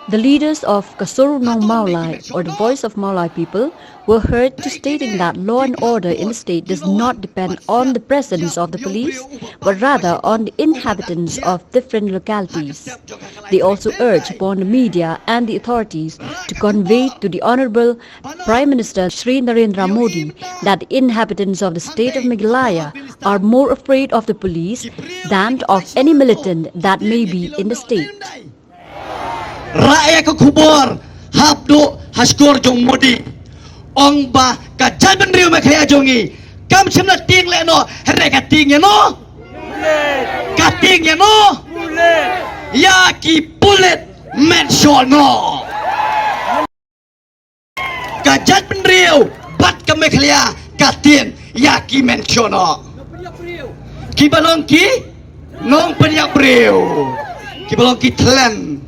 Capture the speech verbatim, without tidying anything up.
The leaders of Ka Sur Nong Mawlai, or the Voice of Mawlai People, were heard to stating that law and order in the state does not depend on the presence of the police, but rather on the inhabitants of different localities. They also urge upon the media and the authorities to convey to the Honorable Prime Minister Shri Narendra Modi that the inhabitants of the state of Meghalaya are more afraid of the police than of any militant that may be in the state. Rah ïa ka khubor hap duh ha shkor jong Modi. Ong ba ka jaitbynriew Meghalaya jong ngi kam shym la tieng lehnoh, hynrei ka tieng ïano? Ka tieng ïano? Ïa ki pulit mynshuwa noh. Ka jaitbynriew bad ka Meghalaya ka tieng ïa ki mynshuwa noh. Kiba long ki nongpynïap briew, kiba long ki thlen,